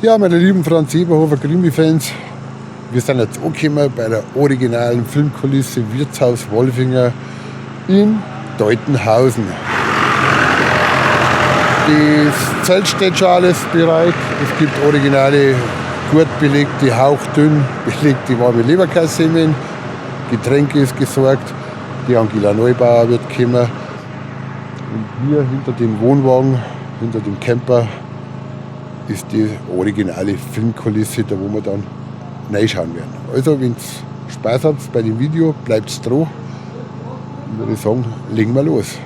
Ja, meine lieben Franz Eberhofer Krimi-Fans, wir sind jetzt angekommen bei der originalen Filmkulisse Wirtshaus Wolfinger in Deutenhausen. Das Zelt steht schon alles bereit. Es gibt originale, gut belegte, hauchdünn belegte warme Leberkässemmeln. Getränke ist gesorgt. Die Angela Neubauer wird kommen. Und hier hinter dem Wohnwagen, hinter dem Camper, ist die originale Filmkulisse, da wo wir dann reinschauen werden. Also, wenn ihr Spaß habt bei dem Video, bleibt dran. Und würde ich sagen, legen wir los.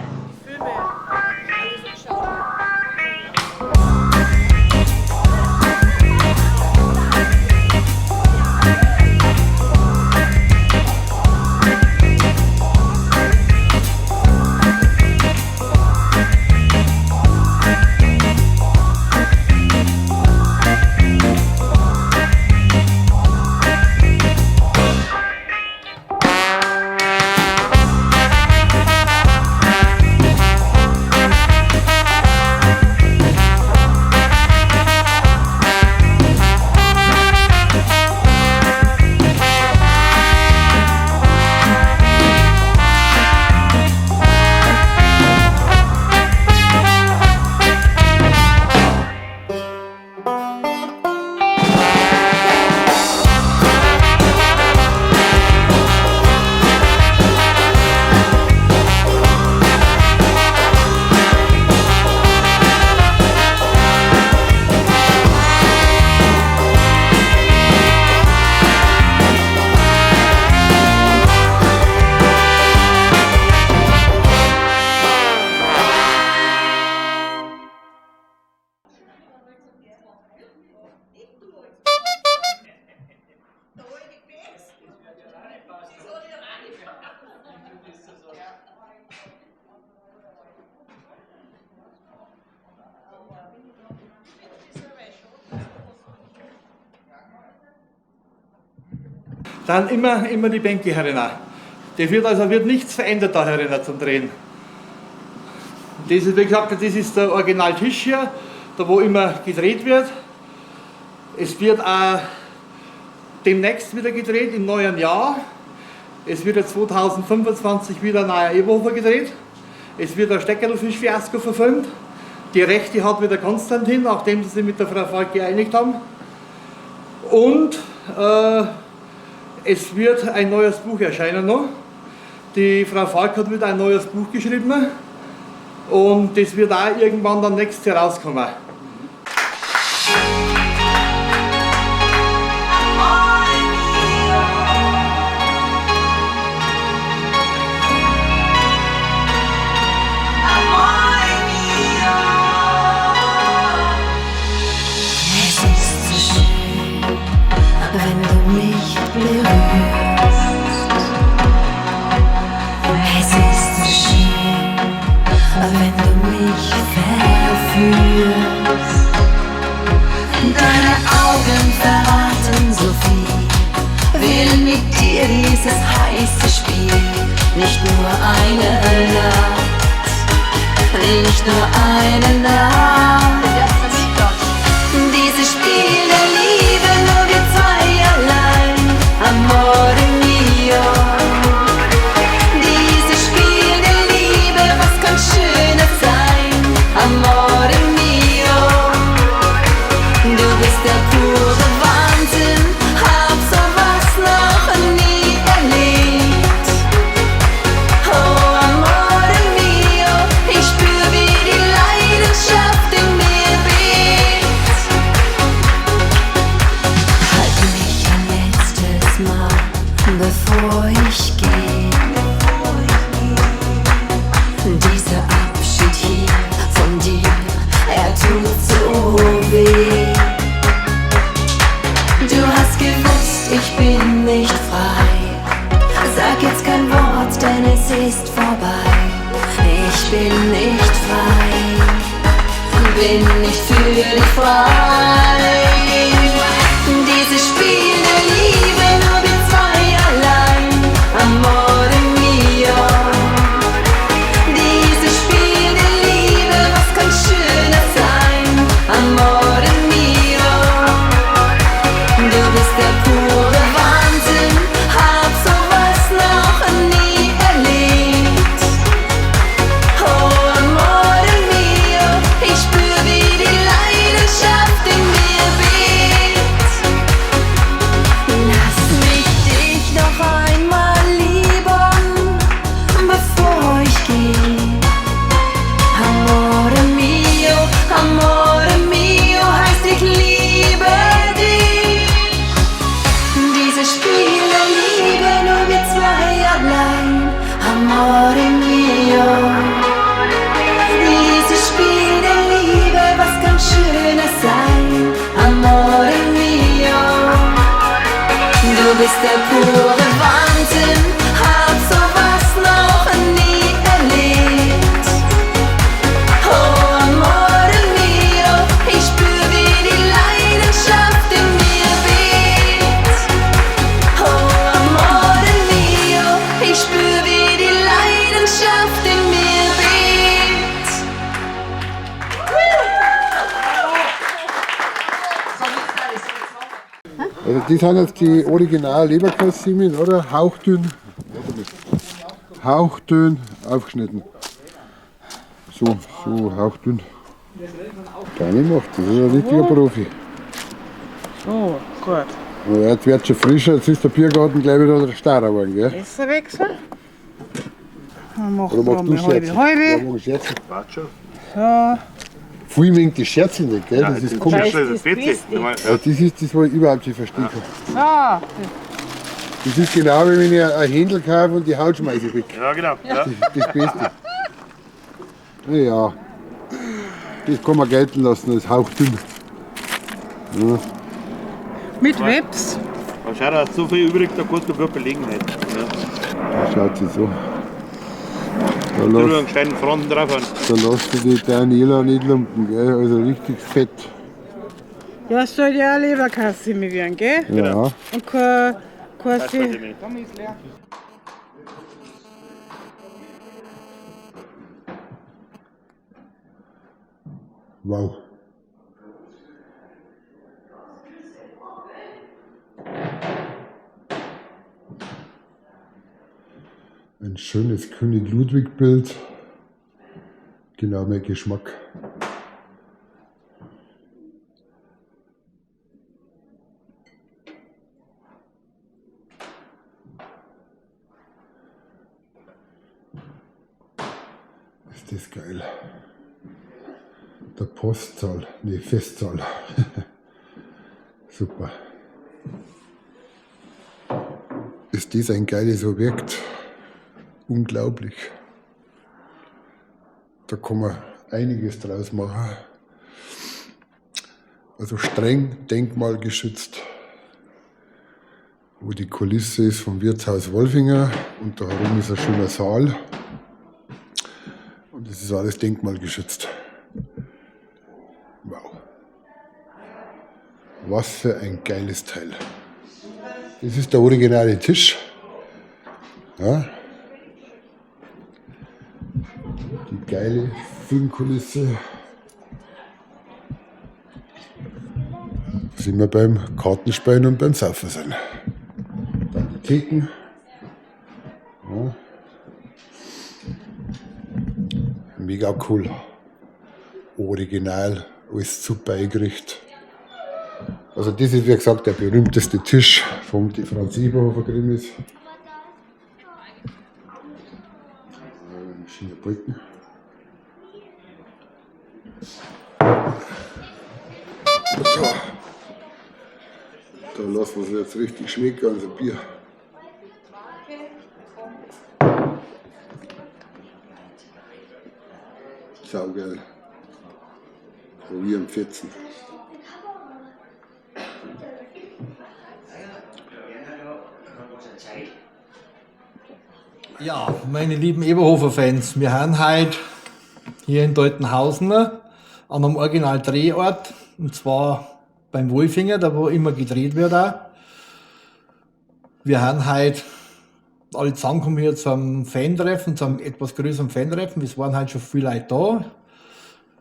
Dann immer die Bänke herinnen. Das wird also wird nichts verändert da herinnen zum Drehen. Das ist, wie gesagt, das ist der Originaltisch hier, da wo immer gedreht wird. Es wird auch demnächst wieder gedreht, im neuen Jahr. Es wird ja 2025 wieder ein neuer Eberhofer gedreht. Es wird ein Steckerlfisch-Fiasko verfilmt. Die Rechte hat wieder Konstantin, nachdem sie sich mit der Frau Falk geeinigt haben. Und es wird ein neues Buch erscheinen noch. Die Frau Falk hat wieder ein neues Buch geschrieben und das wird auch irgendwann dann nächstes Jahr rauskommen. Es ist so schön, wenn du mich berührst. Es ist so schön, wenn du mich verführst. Deine Augen verraten so viel. Will mit dir dieses heiße Spiel. Nicht nur eine Nacht, nicht nur eine Nacht. Dieses Spiel der Liebe, nur wir zwei allein, Amore mio. Dieses Spiel der Liebe, was kann schöner sein, Amore mio. Du bist der pure Wahnsinn, hab sowas noch nie erlebt. Oh, Amore mio, ich spür, wie die Leidenschaft in mir bebt. Halt mich ein letztes Mal, bevor ich geh. Dieser Abschied hier von dir, er tut so weh. Du hast gewusst, ich bin nicht frei. Sag jetzt kein Wort, denn es ist vorbei. Ich bin nicht frei, bin nicht für dich frei. Dieses Spiel der Liebe, nur wir zwei allein, Amore mio. Dieses Spiel der Liebe, was kann schöner sein, Amore mio. Bist der pure Wahnsinn, hab sowas noch nie erlebt. Oh, amore mio, ich spür, wie die Leidenschaft in mir bebt. Oh, amore mio, ich spür, wie die Leidenschaft in mir bebt. Also die sind jetzt die original Leberkässemmeln, oder? Hauchdünn. Hauchdünn aufgeschnitten. So, so hauchdünn. Deine macht, das ist ein richtiger Profi. So, gut. Ja, jetzt wird schon frischer, jetzt ist der Biergarten gleich wieder starrer geworden, gell? Messerwechsel. Dann machen Oder wir machst du mal halbe Scherze? halbe. Ja, mach ich Scherze. Warte schon. So. Viel mengt die Scherze nicht, gell? Das ist komisch. Das ist das Beste. Ja, das ist das, was ich überhaupt nicht verstehen kann. So. Das ist genau wie wenn ich ein Händel kaufe und die Haut schmeiße ich weg. Ja, genau. Ja. Das ist das Beste. Naja, das kann man gelten lassen, das ist hauchdünn. Ja. Mit Webs. Aber schau, da ist so viel übrig, da kannst du gut belegen heute. Ja. Das schaut sich so. Da Du nur lässt, einen gescheiten Fronten drauf haben. da lässt du die Daniela nicht lumpen, gell? Also richtig fett. Ja, es soll ja auch Leberkassemme werden, gell? Ja. Und kein, kein Weißt Wow. Ein schönes König Ludwig Bild. Genau mein Geschmack. Ist das geil. Der Postsaal, nee, Festsaal. Super. Ist das ein geiles Objekt? Unglaublich. Da kann man einiges draus machen. Also streng denkmalgeschützt, wo die Kulisse ist vom Wirtshaus Wolfinger und da herum ist ein schöner Saal. Und das ist alles denkmalgeschützt. Wow. Was für ein geiles Teil. Das ist der originale Tisch. Ja. Die geile Filmkulisse. Da sind wir beim Kartenspielen und beim Saufen sind. Dann die Theken. Ja. Mega cool. Original, alles super eingerichtet. Also das ist, wie gesagt, der berühmteste Tisch vom Franz Eberhofer Krimis. Schöne Balken. So. Da lassen wir es jetzt richtig schmecken, unser Bier. Saugeil. Probieren Fetzen. Ja, meine lieben Eberhofer-Fans, wir haben heute hier in Deutenhausen an einem Original-Drehort, und zwar beim Wolfinger, da wo immer gedreht wird auch. Wir haben heute alle zusammengekommen hier zum Fan-Treffen, zum etwas größeren Fan-Treffen. Es waren heute schon viele Leute da.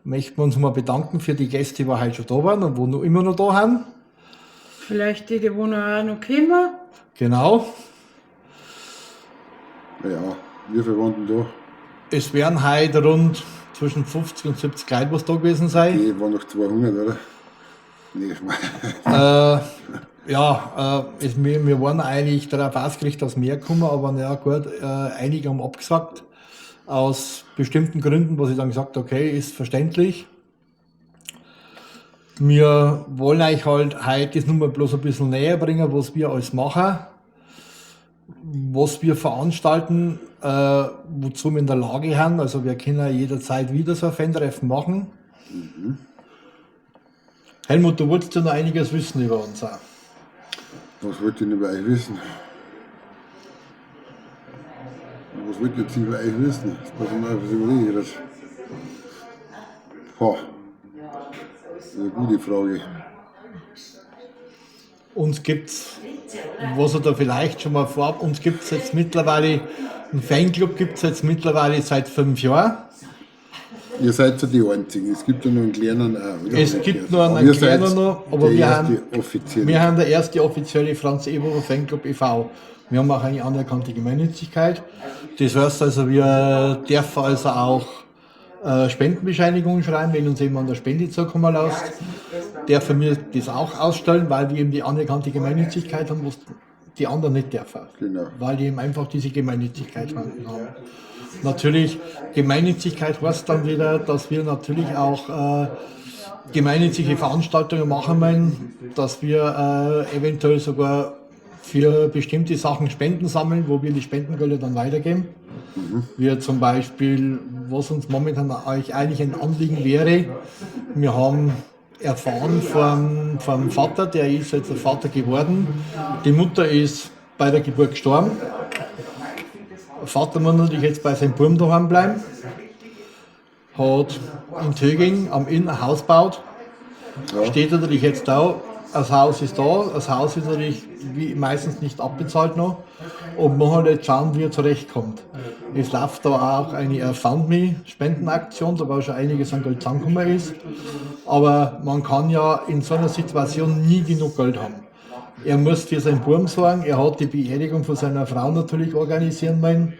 Möchten wir uns mal bedanken für die Gäste, die wir heute schon da waren und wo noch immer noch da sind. Vielleicht die, die wo noch auch noch kommen. Genau. Ja, wie viel waren denn da? Es werden heute rund zwischen 50 und 70 Leute, was da gewesen sein. Die waren noch 200, oder? Nee, ich meine. Wir waren eigentlich darauf ausgerichtet, dass mehr kommen, aber naja, gut, einige haben abgesagt. Aus bestimmten Gründen, wo sie dann gesagt haben, okay, ist verständlich. Wir wollen euch halt heute das nur mal bloß ein bisschen näher bringen, was wir alles machen, was wir veranstalten, wozu wir in der Lage sind. Also wir können ja jederzeit wieder so ein Fan-Treffen machen. Helmut, du wolltest ja noch einiges wissen über uns auch. Was wollt ihr denn über euch wissen? Was wollt ihr jetzt über euch wissen? Das muss ich mal was überlegen. Das. Boah. Das ist eine gute Frage. Uns gibt's, was er da vielleicht schon mal vorab, uns gibt's jetzt mittlerweile, einen Fanclub gibt's jetzt mittlerweile seit 5 Jahren. Ihr seid ja die Einzigen. Es gibt ja noch einen kleinen auch, oder? Es gibt noch einen Aber ihr seid kleinen noch, aber der wir erste haben, offizielle. wir haben der erste offizielle Franz Eberer Fanclub e.V. Wir haben auch eine anerkannte Gemeinnützigkeit. Das heißt also, wir dürfen also auch Spendenbescheinigungen schreiben, wenn uns jemand eine Spende zukommen lässt. Dürfen wir das auch ausstellen, weil wir eben die anerkannte Gemeinnützigkeit haben, was die anderen nicht dürfen. Genau. Weil die eben einfach diese Gemeinnützigkeit haben. Natürlich, Gemeinnützigkeit heißt dann wieder, dass wir natürlich auch gemeinnützige Veranstaltungen machen wollen, dass wir eventuell sogar für bestimmte Sachen Spenden sammeln, wo wir die Spendengelder dann weitergeben. Wir zum Beispiel, was uns momentan eigentlich ein Anliegen wäre, wir haben erfahren vom Vater, der ist jetzt der Vater geworden, die Mutter ist bei der Geburt gestorben. Vater muss natürlich jetzt bei seinem Buben daheim bleiben, hat in Töging am Inn ein Haus gebaut, Ja. steht natürlich jetzt da, das Haus ist da, das Haus ist natürlich wie meistens nicht abbezahlt noch und man halt jetzt schauen, wie er zurechtkommt. Es läuft da auch eine FundMe-Spendenaktion, da war schon einiges an Geld zusammengekommen ist, aber man kann ja in so einer Situation nie genug Geld haben. Er muss für seinen Buben sorgen, er hat die Beerdigung von seiner Frau natürlich organisieren wollen.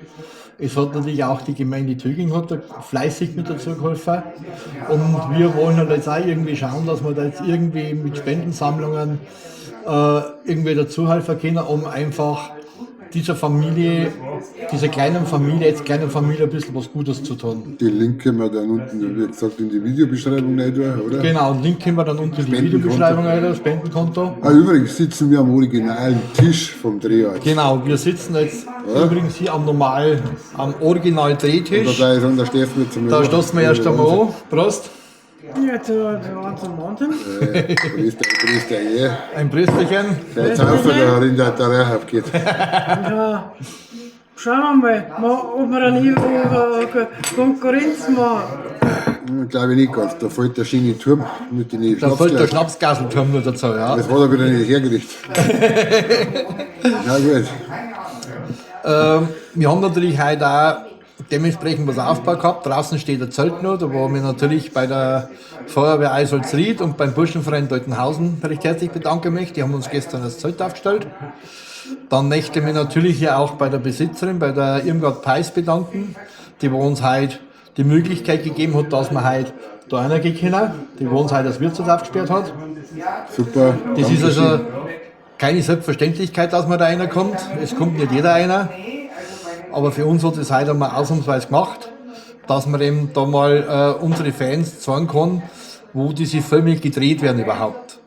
Es hat natürlich auch die Gemeinde Töging hat da fleißig mit dazu geholfen. Und wir wollen halt jetzt auch irgendwie schauen, dass wir da jetzt irgendwie mit Spendensammlungen irgendwie dazuhelfen können, um einfach dieser Familie, dieser kleinen Familie, jetzt kleinen Familie ein bisschen was Gutes zu tun. Den Link können wir dann unten, wie gesagt, in die Videobeschreibung rein tun, oder? Genau, den Link können wir dann unten in die Spendenkonto. Videobeschreibung rein, Spendenkonto. Ah, übrigens sitzen wir am originalen Tisch vom Drehort. Genau, wir sitzen jetzt übrigens hier am normal, am original Drehtisch. Da, da stehst du jetzt einmal Da an. stoßen wir erst einmal an. Prost. Ja, zu zum anderen. Grüß dich, grüß dich, ja. Ein Prösterchen. Der Zauber, der in der Terrain aufgeht. Ja. Schauen wir mal, ob wir dann über Konkurrenz machen. Glaube ich nicht ganz. Da fällt der schöne Turm mit den Da fällt der Schnapsglas. Schnapsgaselturm nur dazu, ja. Das hat er wieder nicht hergerichtet. Na gut. Wir haben natürlich heute auch dementsprechend was aufgebaut gehabt. Draußen steht ein Zelt noch, da wo wir natürlich bei der Feuerwehr Eisolzried und beim Burschenverein Deutenhausen recht herzlich bedanken möchte. Die haben uns gestern das Zelt aufgestellt. Dann möchte ich mich natürlich hier auch bei der Besitzerin, bei der Irmgard Peis bedanken, die wo uns heute die Möglichkeit gegeben hat, dass wir heute da reingehen können, die wo uns heute das Wirtshaus aufgesperrt hat. Super. Das ist also keine Selbstverständlichkeit, dass man da reinkommt. Es kommt nicht jeder einer. Aber für uns hat es heute einmal ausnahmsweise gemacht, dass man eben da mal unsere Fans zeigen kann, wo diese Filme gedreht werden überhaupt.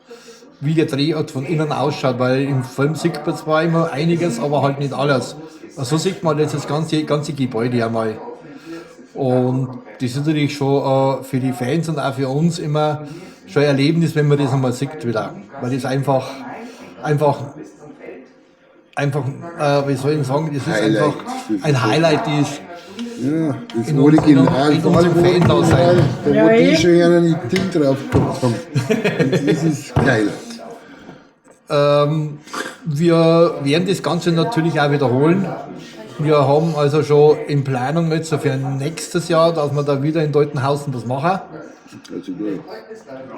Wie der Drehort von innen ausschaut, weil im Film sieht man zwar immer einiges, aber halt nicht alles. So sieht man jetzt das ganze Gebäude einmal. Und das ist natürlich schon für die Fans und auch für uns immer schon ein Erlebnis, wenn man das einmal sieht wieder. Weil das einfach, wie soll ich sagen, das ist Highlight. einfach ein Highlight ist. Ja, das In Original, in vor allem unserem Fan-Dasein. Original, da Ja, wo die eh. schon einen Ding drauf gehabt haben. Das ist geil. Wir werden das Ganze natürlich auch wiederholen. Wir haben also schon in Planung jetzt für nächstes Jahr, dass wir da wieder in Deutenhausen was machen. Also gut.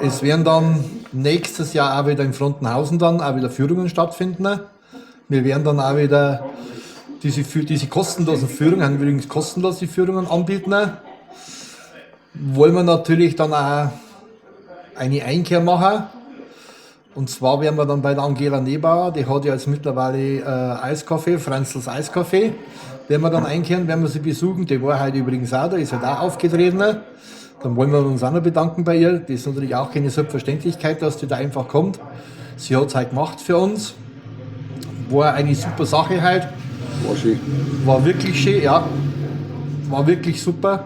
Es werden dann nächstes Jahr auch wieder in Frontenhausen dann auch wieder Führungen stattfinden. Wir werden dann auch wieder diese kostenlosen Führungen, übrigens kostenlose Führungen anbieten. Wollen wir natürlich dann auch eine Einkehr machen. Und zwar werden wir dann bei der Angela Nebauer, die hat ja jetzt mittlerweile Eiskaffee, Franzls Eiskaffee, werden wir dann einkehren, werden wir sie besuchen. Die war heute übrigens auch da, ist halt auch aufgetreten. Dann wollen wir uns auch noch bedanken bei ihr. Das ist natürlich auch keine Selbstverständlichkeit, dass die da einfach kommt. Sie hat's halt gemacht für uns. War eine super Sache heute. War schön. War wirklich schön, ja. War wirklich super.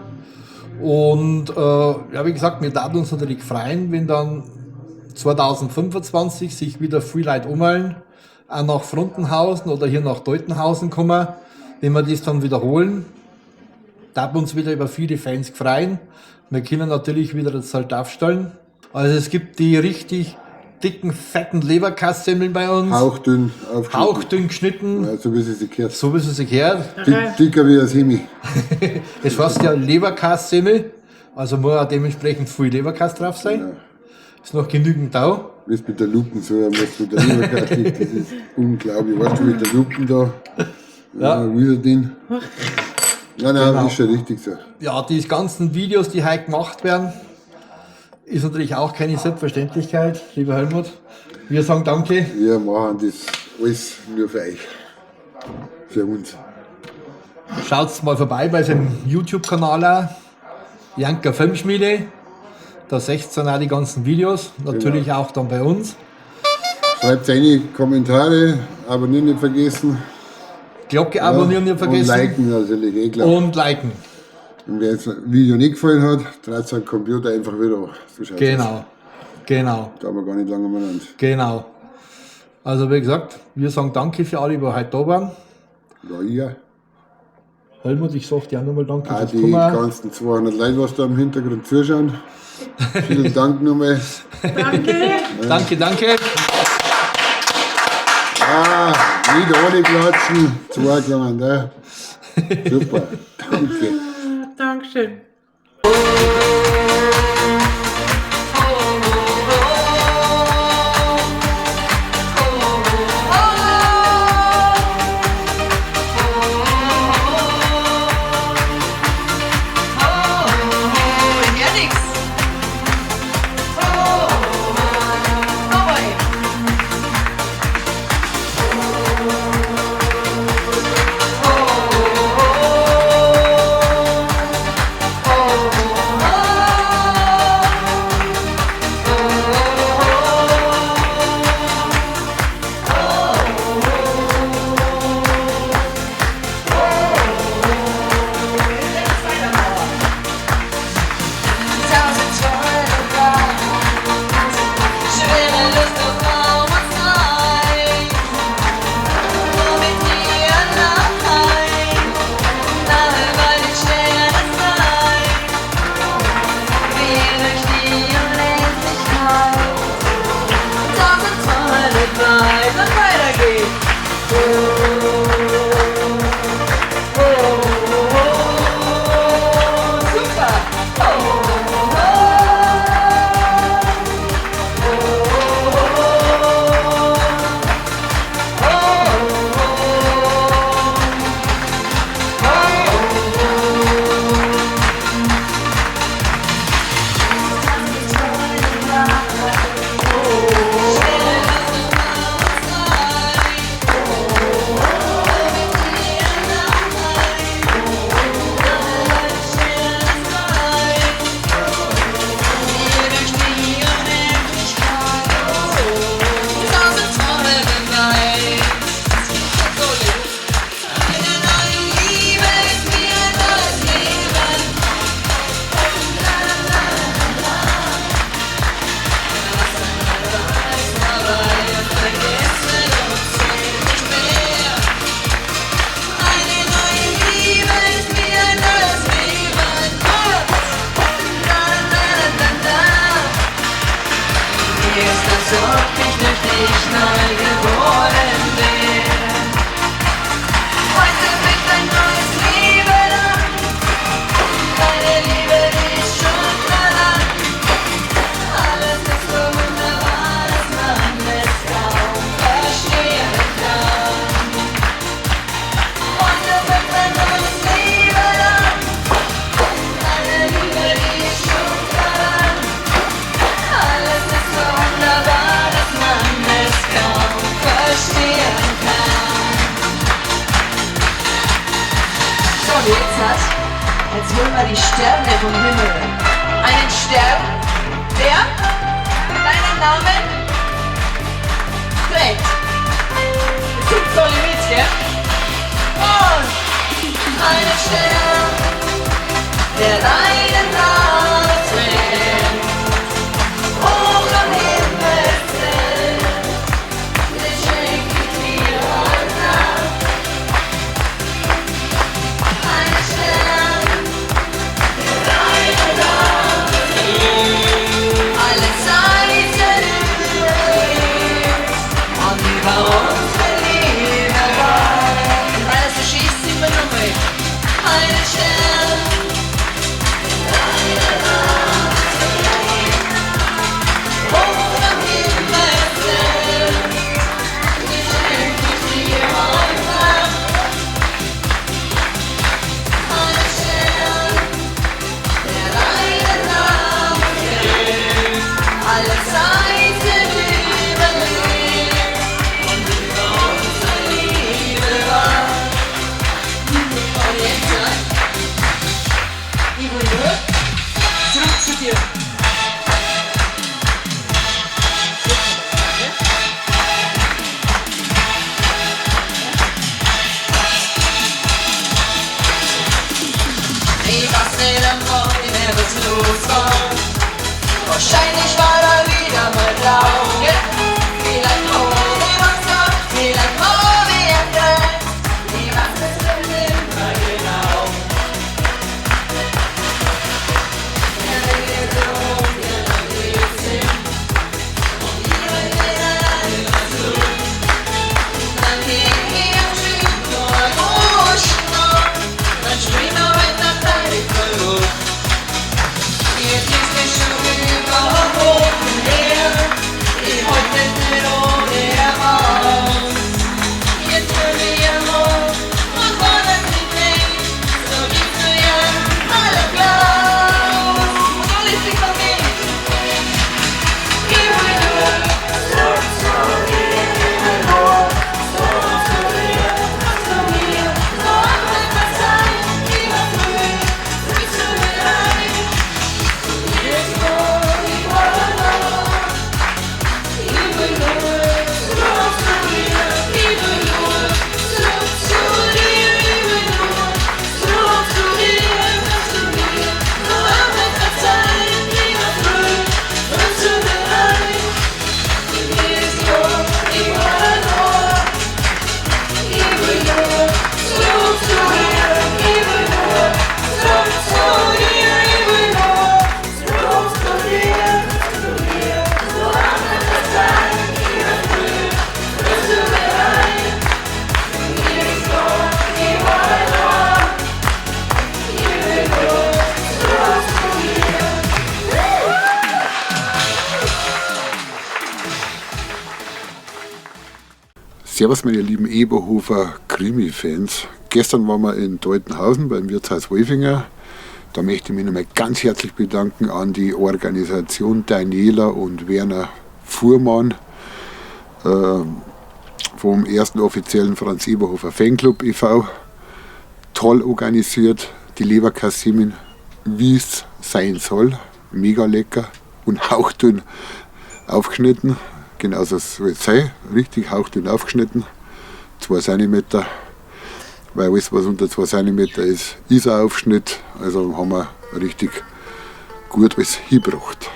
Und ja, wie gesagt, wir würden uns natürlich freuen, wenn dann 2025 sich wieder viel Leute ummelden. auch nach Frontenhausen oder hier nach Deutenhausen kommen, wenn wir das dann wiederholen. Da wir uns wieder über viele Fans freuen. Wir können natürlich wieder das Zelt aufstellen. Also es gibt die richtig dicken, fetten Leberkassemmeln bei uns. Hauchdünn aufgeschnitten. Hauchdünn geschnitten. Ja, so wie sie sich gehört. So wie es sich gehört. Dicker wie ein Semi. Das heißt ja Leberkassemmel. Also muss auch dementsprechend viel Leberkass drauf sein. Ja. Ist noch genügend da. Wie es mit der Lupen so, was mit der Leberkass liegt, das ist unglaublich. Weißt du, mit der Lupen da, ja, wie ist den? Nein, nein, Genau. ist schon richtig so. Ja, die ganzen Videos, die heute gemacht werden, ist natürlich auch keine Selbstverständlichkeit, lieber Helmut. Wir sagen danke. Wir machen das alles nur für euch. Für uns. Schaut mal vorbei bei seinem YouTube-Kanal auch. Janker Filmschmiede. Da seht ihr dann auch die ganzen Videos. Natürlich Genau. auch dann bei uns. Schreibt eine Kommentare, abonnieren nicht vergessen. Glocke abonnieren nicht vergessen. Und liken natürlich, eh klar. Und liken. Und wer jetzt das Video nicht gefallen hat, dreht seinen Computer einfach wieder an. So schaut's aus. Genau. Genau. Da haben wir gar nicht lange umeinander. Genau. Also wie gesagt, wir sagen danke für alle, die heute da waren. Ja, ja. Helmut, ich sag dir auch nochmal danke Auch fürs die Kommen. ganzen 200 Leute, was da im Hintergrund zuschauen. Vielen Dank nochmal. Danke. Danke, danke. Ah, nicht alle klatschen. Zwei gelangen, ne? Super, danke. Dankeschön. Ja, nix. Oh, oh, oh. Tausend Träume breit, schwere Lust auf Raum und Zeit. Nur mit dir allein, nahe bei den Sternen sein. Wir durch die Unendlichkeit, tausend Träume breit und weiter geht's. Oh, oh, oh, super. Oh, oh, Eine neue Liebe ist mir ein neues Leben. Na, na, na, na. Mir ist, als ob ich durch dich neu geboren bin. Heute fängt ein neues Leben an. Deine Liebe, die ist schon dran. Alles ist so wunderbar, dass man es kaum verstehen kann. Heute fängt ein neues Leben an. Deine Liebe, die ist schon dran. Alles ist so wunderbar, dass man es kaum verstehen kann. So, und jetzt hat, jetzt holen wir die Sterne vom Himmel. Einen Stern, der deinen Namen trägt. Das sind so die mit, gell? Und einen Stern, der deinen Namen trägt. Hoch am Himmel zählt, den schenk ich Wahrscheinlich war er wieder mal blau. Vielleicht rot wie Wasser, vielleicht rot wie ein Kreis. Ich weiß es nicht immer genau. Servus meine lieben Eberhofer Krimi-Fans. Gestern waren wir in Deutenhausen beim Wirtshaus Wolfinger. Da möchte ich mich nochmal ganz herzlich bedanken an die Organisation Daniela und Werner Fuhrmann vom ersten offiziellen Franz Eberhofer Fanclub e.V. Toll organisiert, die Leberkassemen, wie es sein soll. Mega lecker und hauchdünn aufgeschnitten. Genauso soll es sein, richtig hauchdünn aufgeschnitten, 2 cm, weil alles was unter 2 cm ist, ist ein Aufschnitt, also haben wir richtig gut alles hingebracht.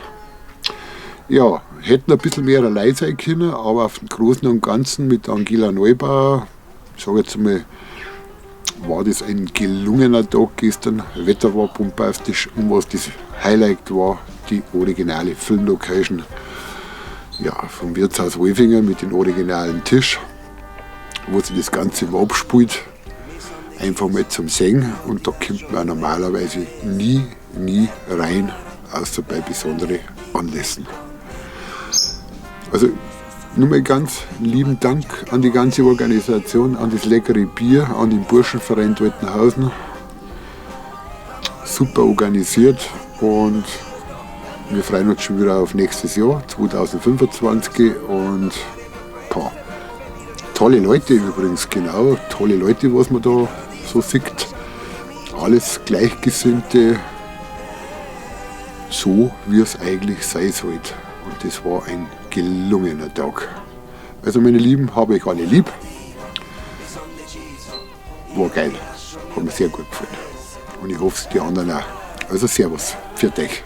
Ja, hätten ein bisschen mehr allein sein können, aber auf dem Großen und Ganzen mit Angela Neubauer, ich sag jetzt mal, war das ein gelungener Tag gestern. Wetter war bombastisch und was das Highlight war, die originale Filmlocation. Ja, vom Wirtshaus Wolfinger mit dem originalen Tisch, wo sich das Ganze immer abspielt, einfach mal zum Sehen, und da kommt man normalerweise nie, nie rein, außer bei besonderen Anlässen. Also nur mal ganz lieben Dank an die ganze Organisation, an das leckere Bier, an den Burschenverein Deutenhausen. Super organisiert und wir freuen uns schon wieder auf nächstes Jahr, 2025, und boah, tolle Leute übrigens, genau, tolle Leute, was man da so sieht. Alles Gleichgesinnte, so wie es eigentlich sein sollte. Und das war ein gelungener Tag. Also meine Lieben, habe ich alle lieb. War geil, hat mir sehr gut gefallen. Und ich hoffe, die anderen auch. Also Servus, pfiat euch.